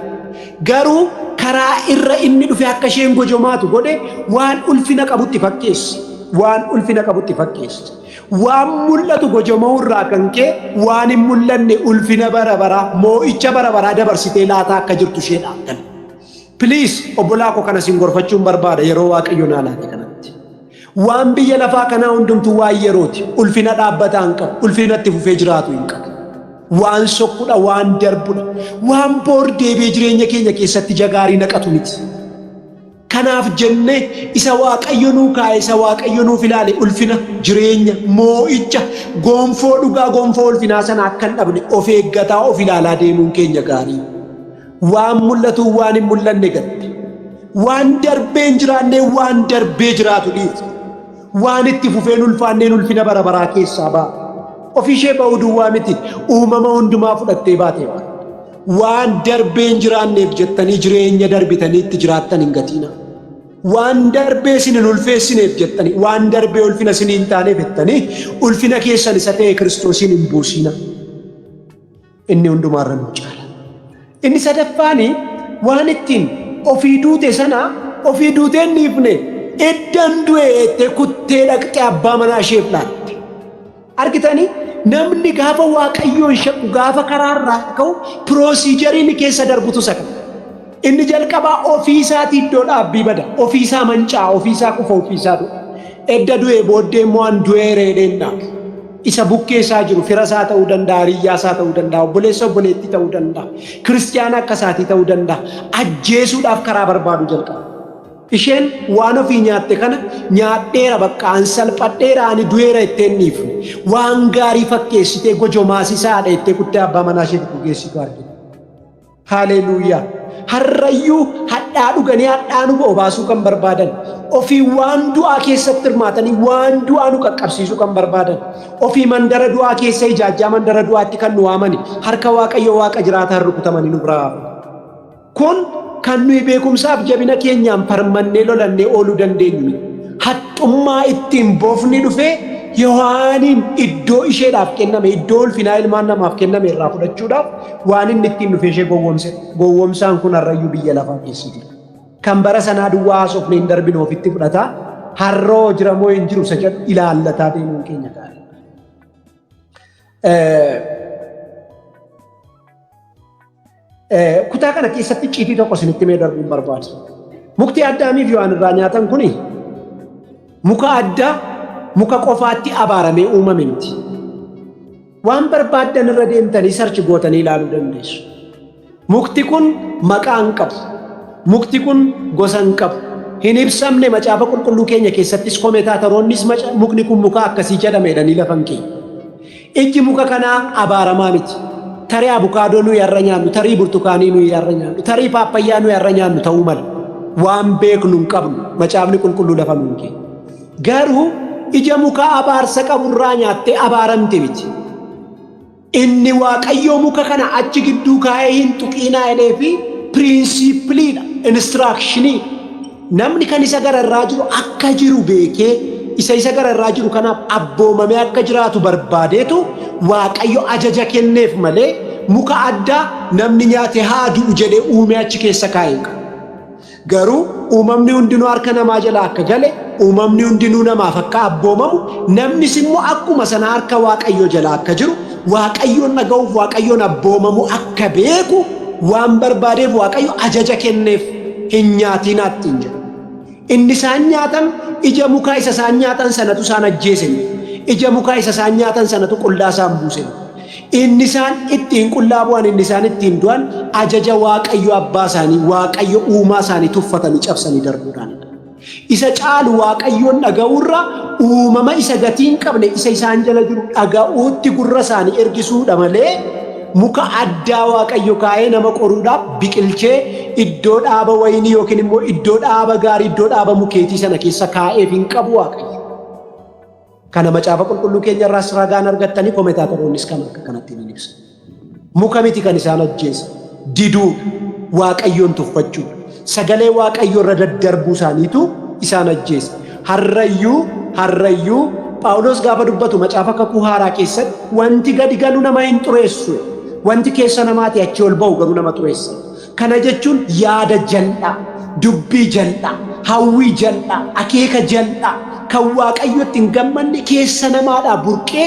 Garuu karaa irra inni dhufe akka isheen gojomaatu godhe waan ulfina qabutti fakkeesse. Waan ulfina qabutti fakkeesse. Waan mul'atu gojoma'uu irraa kan ka'e waan hin mul'anne ulfina bara baraa, moo'icha bara baraa dabarsitee laataa akka jirtu isheedhaaf gala. Please, obbolaa koo, kana sin gorfachuun barbaada yeroo Waaqayyo naa laate kanatti. Waan biyya lafaa kanaa hundumtuu waan yerooti. Ulfina dhaabbataa hin qabu. Ulfina itti fufee jiraatu hin qabu. Waan sokkudha, waan darbudha. Waan boor deebi'ee jireenya keenya keessatti ija gaarii naqatu miti. Kanaaf jennee isa Waaqayyo nuu kaa'e, isa Waaqayyo nuuf ilaale, ulfina, jireenya, moo'icha, gonfoo dhugaa, gonfoo ulfinaa sana akka hin dhabne of eeggataa, of ilaalaa deemuun keenya gaarii. Waan mul'atu waan hin mul'anne gatte. Waan darbee hin jiraannee waan darbee jiraatu dhiifte. Waan itti fufeen ulfaanneen ulfina bara baraa keessaa baate. Ofiishee ba'uu duwwaa miti, uumama hundumaa fudhattee baate waan. Waan darbee hin jiraanneef jettanii jireenya darbitanii itti jiraattan hin gatiina. Waan darbee isin hin ulfeessineef jettanii, waan darbee ulfina isin hin taaneef jettanii ulfina keessan isa ta'e Kiristoosiin hin buusina. Inni hundumaarra nu caala. Inni sadaffaani waan ittiin ofii duute sana ofii duutee hin dhiifne, eddan du'e jettee kuttee dhaqxee abbaa manaa isheef laatte. Argitanii, namni gaafa Waaqayyoon shakku, gaafa karaarraa ka'u, procedure inni keessa darbutu isa kana. Inni jalqabaa ofii isaatii iddoo dhaabbii bada, ofiisaa manca'a, ofiisaa kufa, ofiisaa du'a. Edda du'ee booddee immoo an du'eera jedheen dhaabu. Isa bukkee isaa jiru fira isaa ta'uu danda'a, hiriyyaa isaa ta'uu danda'a, obboleessa obboleettii ta'uu danda'a, kiristiyaana akka isaatii ta'uu danda'a. Ajjeesuudhaaf karaa barbaadu jalqaba. Isheen waan ofii nyaatte kana nyaadheera, bakka an salphadheera, ani du'eera jettee hin dhiifne. Waan gaarii fakkeessitee gojomaasisaadha jettee kuttee abbaa manaa isheetti geessitu argina. Haaleluuyaa! Har'ayyuu hadhaa dhuganii hadhaa nu obaasuu kan barbaadan, ofii waan du'aa keessatti hirmaatanii waan du'aa nu qaqqabsiisuu kan barbaadan, ofii mandara du'aa keessa ijaajjaa mandara du'aatti kan nu waamani, harka Waaqayyo Waaqa jiraataan rukutamanii nu biraa hafu. Kun kan nuyi beekumsaaf jabina keenyaan farmannee lolannee ooluu dandeenyu miti. Haxxummaa ittiin bofni dhufee Yohaaniin iddoo isheedhaaf kenname, iddoo ulfinaa ilmaan namaaf kenname irraa fudhachuudhaaf waan inni ittiin dhufee ishee gowwoomse. Gowwoomsaan kun har'ayyuu biyya lafaa keessa jira. Kan bara sanaa duwwaa haasofne hin darbinu, ofitti fudhataa. Har'oo jira moo hin jiru isa jedhu ilaallataa deemuun keenya gaarii. Kutaa kana keessatti icciitii tokko isinitti mee darbuun barbaada. Mukti Addaamiif Yohaan irraa nyaatan kuni muka addaa, muka qofaatti abaaramee uumame miti. Waan barbaaddan irra deemtanii search gootanii ilaaluu dandeessu. Mukti kun maqaa hin qabu. Mukti kun gosa hin qabu. Hin ibsamne macaafa qulqulluu keenya keessattis, commentator'oonnis mukni kun muka akkasii jedhame jedhanii lafa hin keenye. Ijji muka kanaa abaaramaa miti. Tarii abukaadoo nuyi har'a nyaannu, tarii burtukaanii nuyi har'a nyaannu, tarii paappayyaa nuyi har'a nyaannu ta'uu mala. Waan beeknu hin qabnu. Macaafni qulqulluu lafa nu hin keenye. Garuu ija muka abaarsa qaburraa nyaattee abaaramte miti. Inni Waaqayyoo muka kana achi gidduu kaa'ee hin tuqiinaa jedhee fi principle'iidha, instruction'iidha. Namni kan isa gararraa jiru akka jiru beekee isa gararraa jiru kanaaf abboomamee akka jiraatu barbaadeetu Waaqayyo ajaja kenneef malee muka addaa namni nyaate haa du'u jedhee uumee achi keessa kaa'ee hin qabu. Garuu uumamni hundinuu harka namaa jala akka gale, uumamni hundinuu namaaf akka abboomamu, namnis immoo akkuma sana harka Waaqayyoo jala akka jiru, Waaqayyoon dhaga'uuf Waaqayyoon abboomamu akka beeku waan barbaadeef Waaqayyo ajaja kenneef, hin nyaatiinaa ittiin jedhe. Inni isaan nyaatan ija mukaa isa isaan nyaatan sanatu isaan ajjeese miti. Ija mukaa isa isaan nyaatan sanatu qullaa isaan buuse miti. Inni isaan ittiin qullaa bu'an, inni isaan ittiin du'an ajaja Waaqayyo abbaa isaanii, Waaqayyo uumaa isaanii tuffatanii cabsanii darbuudhaanidha. Isa caalu Waaqayyoon dhaga'uurra uumama isa gatii hin qabne isa isaan jala jiru dhaga'uutti gurra isaanii ergisuudha malee muka addaa Waaqayyo kaa'ee nama qoruudhaaf biqilchee iddoo dhaaba wayinii yookiin immoo iddoo dhaaba gaarii, iddoo dhaaba mukeetii sana keessa kaa'eef hin qabu Waaqayyo. Kana macaafa qulqulluu keenya irraas ragaan argattanii, commentator'oonnis kan akka kanatti ni ibsa. Muka miti kan isaan ajjeese, diduudha. Waaqayyoon tuffachuu. Sagalee Waaqayyoo irra daddarbuu isaaniitu isaan ajjeese. Harrayyuu harrayyuu Phaawulos gaafa dubbatu macaafa kakuu haaraa keessatti wanti gadi galu nama hin xureessu. Wanti keessa namaatii achi ol ba'u garuu nama xureessa. Kana jechuun yaada jal'aa, dubbii jal'aa, hawwii jal'aa, akeeka jal'aa kan Waaqayyotti hin gammanne keessa namaadhaa burqee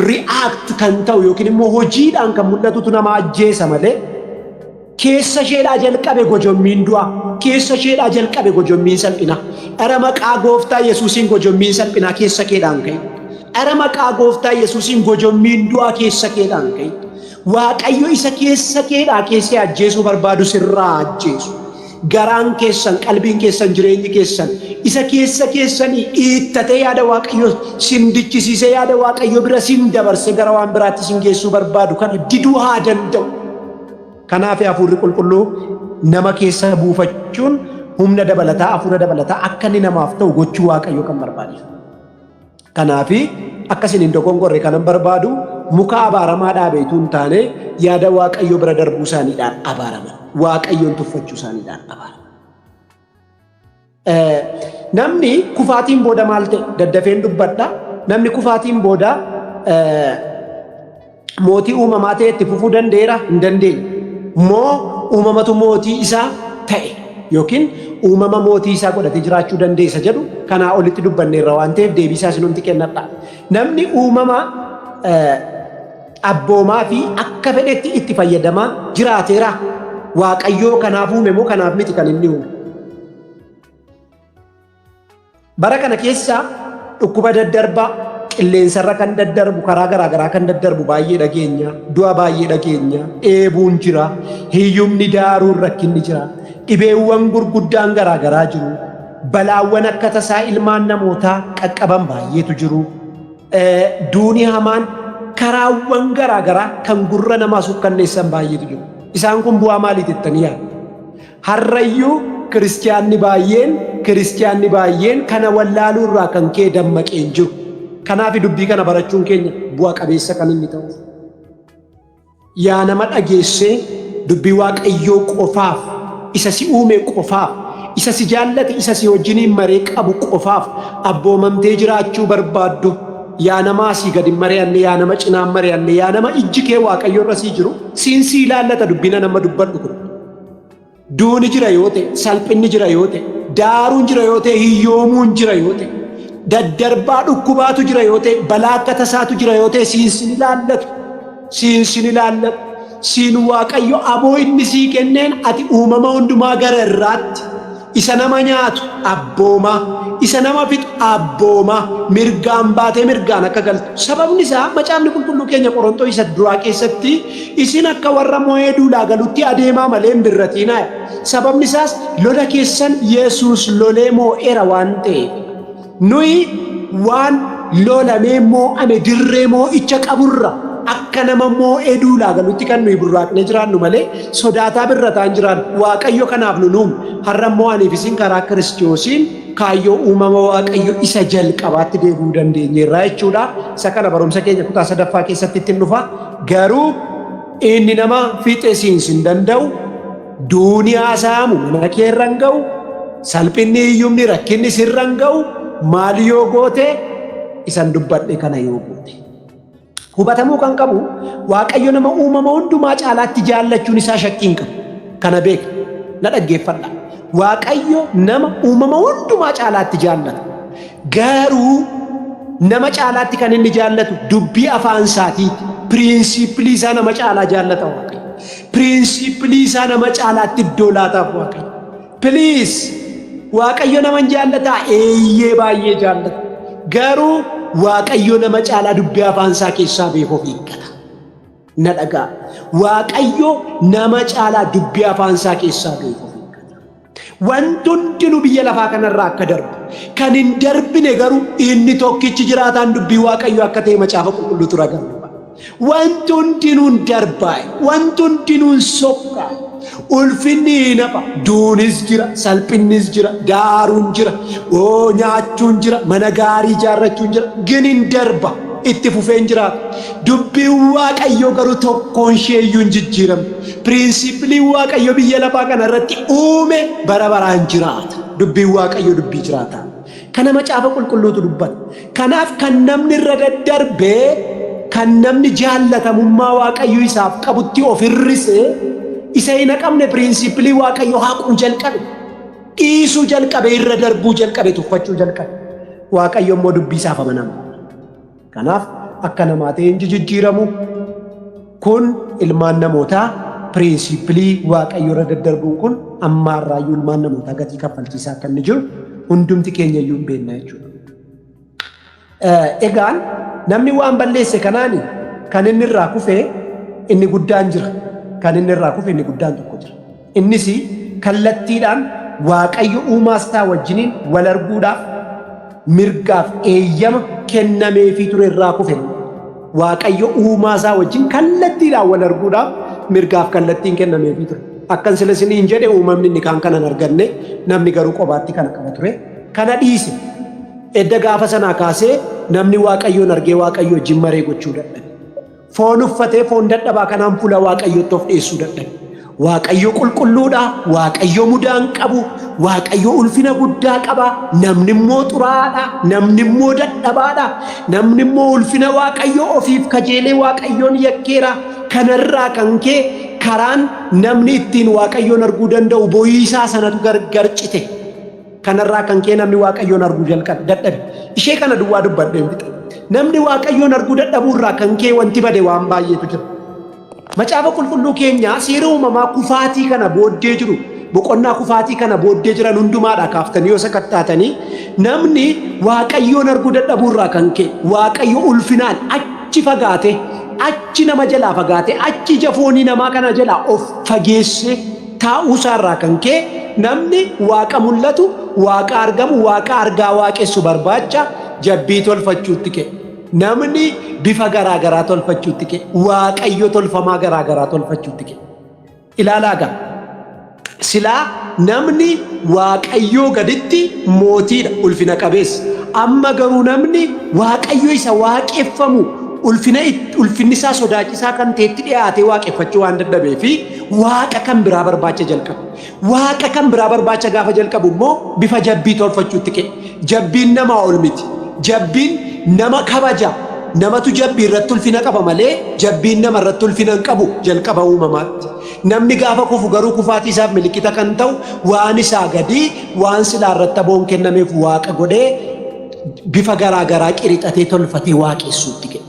react kan ta'u yookiin immoo hojiidhaan kan mul'atutu nama ajjeesa malee keessa isheedhaa jalqabe gojommiin du'aa, keessa isheedhaa jalqabe gojommiin salphinaa. Dhara maqaa gooftaa Yesuusiin gojommiin salphinaa keessa keedhaan ka'e. Dhara maqaa gooftaa Yesuusiin gojommiin du'aa keessa keedhaan ka'e. Waaqayyo isa keessa keedhaa keessee ajjeesuu barbaadu sirraa ajjeesu. Garaan keessan, qalbiin keessan, jireenyi keessan isa keessa keessanii dhiittatee yaada Waaqayyo sin dichisiisee yaada Waaqayyo bira sin dabarsee gara waan biraatti sin geessuu barbaadu kana diduu haa danda'u. Kanaaf hafuurri qulqulluu nama keessa buufachuun humna dabalataa, hafuura dabalataa akka inni namaaf ta'u gochuu Waaqayyo kan barbaadeef. Kanaaf akka isin hin dogongorre kanan barbaadu muka abaaramaa dhaabeetu hin taane yaada Waaqayyoo bira darbuu isaaniidhaan abaaraman. Waaqayyoon tuffachuu isaaniidhaan abaaraman. Namni kufaatiin booda maal ta'e daddafeen dubbadha. Namni kufaatiin booda mootii uumamaa ta'e itti fufuu danda'eera hin dandeenye. Moo uumamatu mootii isaa ta'e yookiin uumama mootii isaa godhatee jiraachuu dandeessa jedhu kanaa olitti dubbanneerra waan ta'eef deebii isaa isinumti kennadha. Namni uumama abboomaa fi akka fedhetti itti fayyadamaa jiraateera. Waaqayyoo kanaaf uume moo kanaaf miti kan inni uume? Bara kana keessa dhukkuba daddarbaa qilleensarra kan daddarbu karaa garaa garaa kan daddarbu baay'ee dhageenya, du'a baay'ee dhageenya, dheebuun jira, hiyyumni daaruun rakkinni jira, dhibeewwan gurguddaan garaa garaa jiru, balaawwan akka tasaa ilmaan namootaa qaqqaban baay'eetu jiru. Duuni hamaan karaawwan garaa garaa kan gurra namaa sukkanneessan baay'eetu jiru. Isaan kun bu'aa maaliiti jettanii yaaddu? Har'ayyuu kiristiyaanni baay'een kiristiyaanni baay'een kana wallaaluu irraa kan ka'e dammaqee hin jiru. Kanaaf dubbii kana barachuun keenya bu'a qabeessa kan inni ta'uuf. Yaa nama dhageessee dubbii Waaqayyoo qofaaf, isa si uume qofaaf, isa si jaallate, isa si wajjiniin maree qabu qofaaf abboomamtee jiraachuu barbaaddu, yaa nama asii gad hin mari'anne, yaa nama cinaa hin mari'anne, yaa nama ijji kee Waaqayyo irra sii jiru, siin si ilaallata dubbiin an amma dubbadhu kun. Duuni jira yoo ta'e, salphinni jira yoo ta'e, daaruun jira yoo ta'e, hiyyoomuun jira yoo ta'e, daddarbaa dhukkubaatu jira yoo ta'e, balaa akka tasaatu jira yoo ta'e, siin sin ilaallatu. Siin sin ilaallatu. Siin Waaqayyo aboo inni sii kenneen ati uumama hundumaa gara irraatti isa nama nyaatu abboomaa, isa nama fixu abboomaa, mirgaan baatee mirgaan akka galtu. Sababni isaa macaafni qulqulluu keenya Qorontoo isa duraa keessatti isin akka warra mo'ee duulaa galutti adeemaa malee hin birratiinaa. Sababni isaas lola keessan Yesuus lolee moo'eera waan ta'eef. Nuyi waan lolamee moo'ame dirree moo'icha qaburra akka nama moo'ee duulaa galutti kan nuyi burraaqnee jiraannu malee sodaataa birrataa hin jiraannu. Waaqayyo kanaaf nu nuume. Har'a immoo aniif isin karaa Kiristoosiin kaayyoo uumama Waaqayyo isa jalqabaatti deebi'uu dandeenyeerra jechuudha. Isa kana barumsa keenya kutaa sadaffaa keessatti ittiin dhufa. Garuu inni nama fiixee siinsi hin danda'u. Duuni haasa'amu mana kee irra hin ga'u. Salphinni hiyyumni rakkinni sirra hin ga'u. Maal yoo goote isan dubbadhe kana yoo goote. Hubatamuu kan qabu Waaqayyo nama uumama hundumaa caalaatti jaallachuun isaa shakkii hin qabu. Kana beeka. Na dhaggeeffadha. Waaqayyo nama uumama hundumaa caalaatti jaallata. Garuu nama caalaatti kan inni jaallatu dubbii afaan isaatiiti. Piriinsiippilii isaa nama caalaa jaallata Waaqayyo. Piriinsiippilii isaa nama caalaatti iddoo laataaf Waaqayyo. Please Waaqayyo nama hin jaallataa? Eeyyee baay'ee jaallata. Garuu Waaqayyo nama caalaa dubbii afaan isaa keessaa beeku of eeggata. Na dhagaa. Waaqayyo nama caalaa dubbii afaan isaa keessaa beeku of eeggata. Wanti hundinuu biyya lafaa kanarraa akka darbu. Kan hin darbine garuu inni tokkichi jiraataan dubbii Waaqayyo akka ta'e macaafa qulqulluutu ragaa nu ba'a. Wanti hundinuu hin darbaa'e, wanti hundinuu hin sokkaa'e. Ulfinni hin hafa, duunis jira, salphinnis jira, daaruun jira, oo nyaachuun jira, mana gaarii ijaarrachuun jira, gin hin darba. itti fufee hin jiraatu. Dubbiin Waaqayyoo garuu tokkoon ishee iyyuu hin jijjiiramtu. Piriinsiipiliin Waaqayyo biyya lafaa kana irratti uume bara baraan jiraata. Dubbiin Waaqayyoo dubbii jiraataa. Kana Macaafa Qulqulluutu dubbata. Kanaaf kan namni irra daddarbee, kan namni jaallatamummaa Waaqayyo isaaf qabutti of hir'ise, isa hin haqamne piriinsiipilii Waaqayyo haquu jalqabe. Dhiisuu jalqabe, irra darbuu jalqabe, tuffachuu jalqabe. Waaqayyo immoo dubbii isaaf amanama. Kanaaf akka namaa ta'ee hin jijijjiiramu. Kun ilmaan namootaa piriinsiipilii Waaqayyo irra daddarbuun kun ammaa irraayyuu ilmaan namootaa gatii kaffalchiisaa akka inni jiru hundumti keenya iyyuu hin beekna jechuudha. Egaan namni waan balleesse kanaan kan inni irraa kufe inni guddaan jira. Kan inni irraa kufe inni guddaan tokko jira. Innis kallattiidhaan Waaqayyo uumaa isaa wajjiniin wal arguudhaaf mirgaaf eeyyama kennameefii ture irraa kufe. Waaqayyo uumaa isaa wajjin kallattiidhaan wal arguudhaaf mirgaaf kallattiin kennameefii ture. Akkan sila isiniin jedhe uumamni inni kaan kana hin arganne, namni garuu qobaatti kana qaba ture. Kana dhiise. Edda gaafa sanaa kaasee namni Waaqayyoon argee Waaqayyo wajjin maree gochuu dadhabe. Foon uffatee foon dadhabaa kanaan fuula Waaqayyootti of dhiyeessuu dadhabe. Waaqayyo qulqulluudha, Waaqayyo mudaa hin qabu, Waaqayyo ulfina guddaa qaba, namni immoo xuraa'aadha, namni immoo dadhabaadha, namni immoo ulfina Waaqayyoo ofiif kajeelee Waaqayyoon yakkeera. Kanarraa kan ka'e karaan namni ittiin Waaqayyoon arguu danda'u boyiisaa sanatu gargar cite. Kanarraa kan ka'e namni Waaqayyoon arguu jalqabe, dadhabe. Ishee kana duwwaa dubbadheen fixa. Namni Waaqayyoon arguu dadhabuu irraa kan ka'e wanti bade waan baay'eetu jira. Macaafa Qulqulluu keenya seera uumamaa kufaatii kana booddee jiru, boqonnaa kufaatii kana booddee jiran hundumaadhaa kaaftanii yoo sakattaatanii, namni Waaqayyoon arguu dadhabuu irraa kan ka'e, Waaqayyo ulfinaan achi fagaate, achi nama jalaa fagaate, achi ija foonii namaa kana jalaa of fageessee taa'uu isaa irraa kan ka'e namni Waaqa mul'atu, Waaqa argamu, Waaqa argaa waaqessu barbaacha jabbii tolfachuutti ka'e. Namni bifa garaa garaa tolfachuutti ka'e. Waaqayyo tolfamaa garaa garaa tolfachuutti ka'e. Ilaalaa gaa. Silaa namni Waaqayyoo gaditti mootiidha, ulfina qabeessa. Amma garuu namni Waaqayyo isa waaqeffamu ulfina ulfinni isaa sodaachisaa kan ta'etti dhiyaatee waaqeffachuu waan dadhabee fi Waaqa kan biraa barbaacha jalqabe. Waaqa kan biraa barbaacha gaafa jalqabu immoo bifa jabbii tolfachuutti ka'e. Jabbiin namaa ol miti. Jabbiin nama kabaja. Namatu jabbii irratti ulfina qaba malee jabbiin nama irratti ulfina hin qabu jalqaba uumamaatti. Namni gaafa kufu garuu kufaatii isaaf milikkita kan ta'u waan isaa gadii waan silaa irratti aboon kennameef waaqa godhee bifa garaa garaa qirixatee tolfatee waaqessuutti ka'e.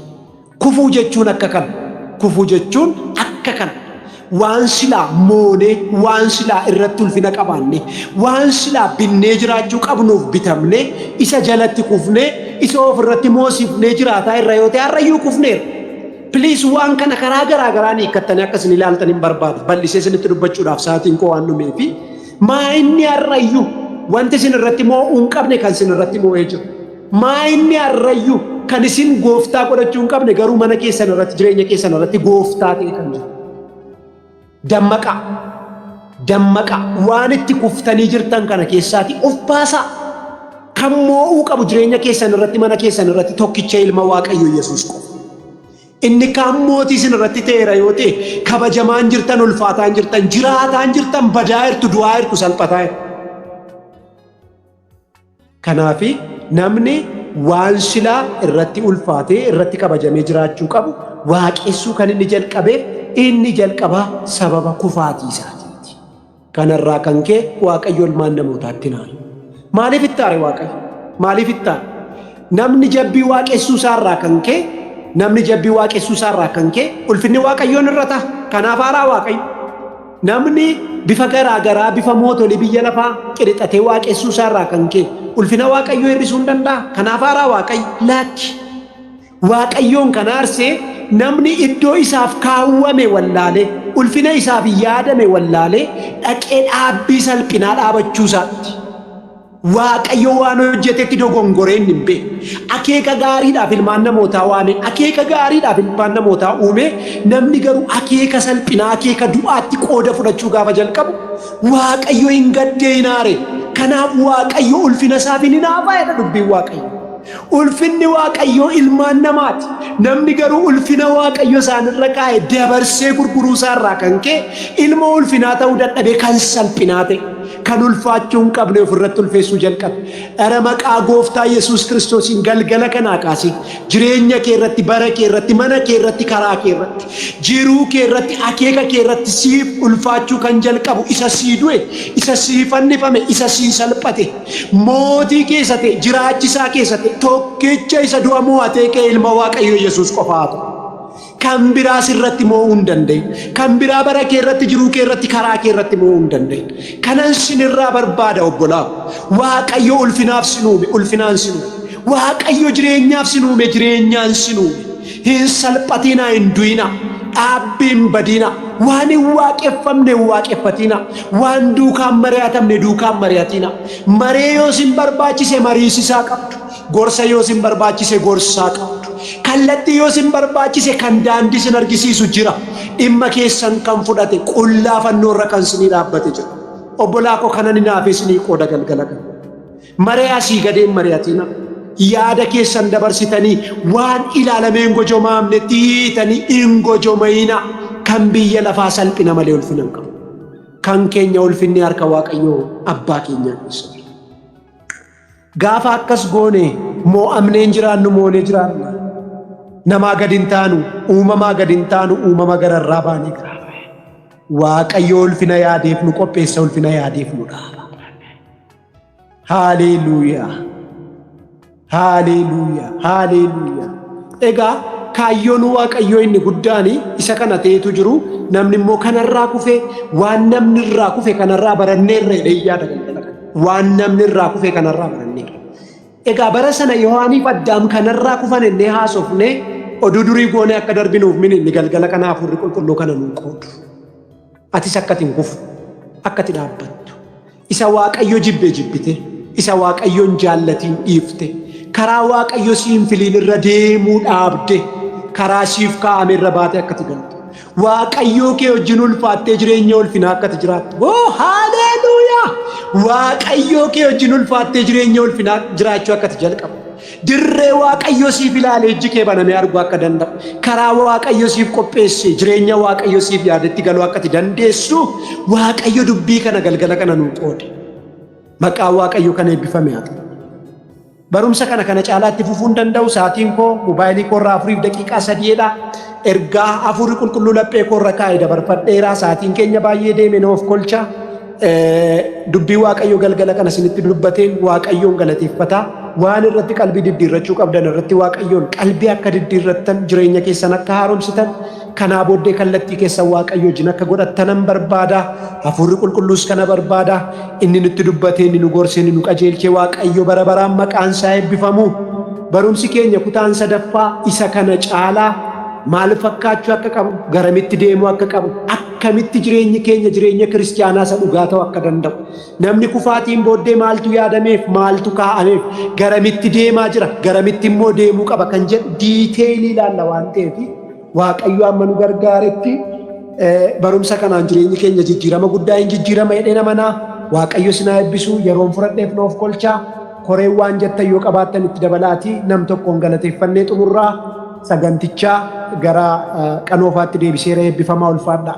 Kufuu jechuun akka kana. Kufuu jechuun akka kana. Waan silaa moonee, waan silaa irratti ulfina qabaannee, waan silaa binnee jiraachuu qabnuuf bitamnee, isa jalatti kufnee, isa of irratti moosifnee jiraataa irra yoo ta'e har'ayyuu kufneera. Please waan kana karaa garaa garaan hiikkattanii akka isin ilaaltan hin barbaadu. Bal'isee isinitti dubbachuudhaaf sa'aatiin koo waan dhumeefi. Maa inni har'ayyuu wanti isin irratti moo'uu hin qabne kan isin irratti moo'ee jiru. Maa inni har'ayyuu kan isin gooftaa godhachuu hin qabne garuu mana keessan irratti jireenya keessan irratti gooftaa ta'e kan jiru. Dammaqaa. Dammaqaa. Waan itti kuftanii jirtan kana keessaatii of baasaa. Kan moo'uu qabu jireenya keessan irratti mana keessan irratti tokkicha ilma Waaqayyo Yesuus qofa. Inni kaan mootii isin irratti ta'eera yoo ta'e kabajamaan jirtan, ulfaataan jirtan, jiraataan jirtan, badaa jirtu, du'aa jirtu, salphataa jirtu. Kanaaf namni waan silaa irratti ulfaatee irratti kabajamee jiraachuu qabu waaqessuu kan inni jalqabeef inni jalqabaa sababa kufaatii isaatiiti. Kanarraa kan ka'e Waaqayyo ilmaan namootaatti hin aare. Maaliif itti aare Waaqayyo? Maaliif itti aare? Namni jabbii waaqessuu isaarraa kan ka'e namni jabbii waaqessuu isaarraa kan ka'e ulfinni Waaqayyoon irra ta'a. Kanaaf aaraa Waaqayyo. Namni bifa garaa garaa bifa mootolii biyya lafaa qirixatee waaqessuu isaa irraa kan ka'e ulfina Waaqayyoo hir'isuu hin danda'a. Kanaaf aaraa Waaqayyo? Lakki. Waaqayyoon kan aarse namni iddoo isaaf kaawwame wallaalee, ulfina isaaf yaadame wallaalee dhaqee dhaabbii salphinaa dhaabachuu isaatti. Waaqayyo waan hojjetetti dogongoree inni hin beekne. Akeeka gaariidhaaf ilmaan namootaa waame, akeeka gaariidhaaf ilmaan namootaa uume, namni garuu akeeka salphinaa, akeeka du'aatti qooda fudhachuu gaafa jalqabu, Waaqayyo hin gaddee hin aare. Kanaaf Waaqayyo ulfina isaaf hin hinaafa jedha dubbiin Waaqayyo. Ulfinni Waaqayyoo ilmaan namaati. Namni garuu ulfina Waaqayyo isaanirra kaa'e dabarsee gurguruu isaarraa kan ka'e ilma ulfinaa ta'uu dadhabee kan salphinaa ta'e, kan ulfaachuu hin qabne ofirratti ulfeessuu jalqabe. Dhara maqaa Gooftaa Yesuus Kiristoosiin galgala kanaa kaasee jireenya kee irratti, bara kee irratti, mana kee irratti, karaa kee irratti, jiruu kee irratti, akeeka kee irratti siif ulfaachuu kan jalqabu isa sii du'e, isa sii fannifame, isa sii salphate, mootii keessa ta'e, jiraachisaa keessa ta'e, tokkicha isa du'a mo'atee ka'e ilma Waaqayyoo Yesuus qofaa haa ta'u. Kan biraa sirratti moo'uu hin danda'in. Kan biraa bara kee irratti, jiruu kee irratti, karaa kee irratti moo'uu hin danda'in. Kanan sinirraa barbaada obbolaa. Waaqayyo ulfinaaf sin uume, ulfinaan sin uume. Waaqayyo jireenyaaf sin uume, jireenyaan sin uume. Hin salphatinaa, hin du'inaa. Dhaabbii hin badinaa. Waan hin waaqeffamne hin waaqeffatinaa. Waan duukaan mari'atamne duukaan mari'atinaa. Maree yoo sin barbaachise mariisisaa qabdu. Gorsa yoo sin barbaachise gorsaa qabdu. Kallattii yoo sin barbaachise kan daandii sin argisiisu jira. Dhimma keessan kan fudhate qullaa fannoo irra kan sinii dhaabbate jira. Obbolaa koo, kanan hinaafee sinii qooda galgala kana. Maree asii gadeen mari'atina. Yaada keessan dabarsitanii waan ilaalamee hin gojomaamnetti hiitanii hin gojomayina. Kan biyya lafaa salphina malee ulfina hin qabu. Kan keenya ulfinni harka Waaqayyoo abbaa keenyaa keessa jira. Gaafa akkas goone moo'amnee hin jiraannu, moonee jiraanna. Namaa gad hin taanu, uumamaa gad hin taanu, uumama gararraa baanee jiraanna. Waaqayyo ulfina yaadeef nu qopheessa, ulfina yaadeef nu dhaaba. Haaleluuyaa! Haaleluuyaa! Haaleluuyaa! Egaa kaayyoon Waaqayyoo inni guddaan isa kana ta'etu jiru. Namni immoo kanarraa kufe, waan namni irraa kufe kanarraa baranneerra jedhee yaada galgala kana. Waan namni irraa kufe kanarraa baranneerra. Egaa bara sana Yohaaniif Addaam kanarraa kufan innee haasofne oduu durii goonee akka darbinuuf mini inni galgala kana Hafuurri Qulqulluu kana nuu qoodu. Atis akka ati hin kufne, akka ati dhaabbattu. Isa Waaqayyo jibbe jibbite, isa Waaqayyoon jaallatiin dhiifte, karaa Waaqayyo siin filiin irra deemuu dhaabde, karaa siif kaa'ame irra baatee akka ati galtu. Waaqayyoo kee wajjin ulfaattee jireenya ulfinaa akka ati jiraattu. Oh, haleluuyaa! Waaqayyoo kee wajjin ulfaattee jireenya ulfinaa jiraachuu akka ati jalqabdu. Dirree Waaqayyo siif ilaalee ijji kee banamee arguu akka danda'u. Karaa Waaqayyo siif qopheesse jireenya Waaqayyo siif yaadetti galuu akka ati dandeessu Waaqayyo dubbii kana galgala kana nuu qoode. Maqaan Waaqayyo kan eebbifame haa ta'u. Barumsa kana kana caalaatti fufuu hin danda'u. Sa'aatiin koo mobaayilii koo irraa 4:03dha. Ergaa Hafuurri Qulqulluu laphee koo irra kaa'e dabarfadheera. Sa'aatiin keenya baay'ee deeme, na of kolcha. Dubbii Waaqayyo galgala kana isinitti dubbateen Waaqayyoon galateeffata. Waan irratti qalbii diddiirrachuu qabdan irratti Waaqayyoon qalbii akka diddiirrattan, jireenya keessan akka haaromsitan, kanaa booddee kallattii keessan Waaqayyo wajjin akka godhattanan barbaada. Hafuurri Qulqulluus kana barbaada. Inni nutti dubbatee, inni nu gorsee, inni nu qajeelchee Waaqayyo bara baraan maqaan isaa eebbifamu. Barumsi keenya kutaan sadaffaa isa kana caalaa maal fakkaachuu akka qabu, garamitti deemuu akka qabu, akkamitti jireenyi keenya jireenya kiristiyaanaa isa dhugaa ta'uu akka danda'u, namni kufaatiin booddee maaltu yaadameef, maaltu kaa'ameef, garamitti deemaa jira, garamitti immoo deemuu qaba kan jedhu detail ilaalla waan ta'eef, Waaqayyo amma nu gargaaretti barumsa kanaan jireenyi keenya jijjiirama guddaa hin jijjiirama jedhee namanaa. Waaqayyo sinaa eebbisu. Yeroon fudhadheef noof kolchaa. Koreen waan jettan yoo qabaattan itti dabalaatii nam tokkoon galateeffannee xumurraa sagantichaa gara qanoofaatti deebiseera. Eebbifamaa, ulfaadhaa.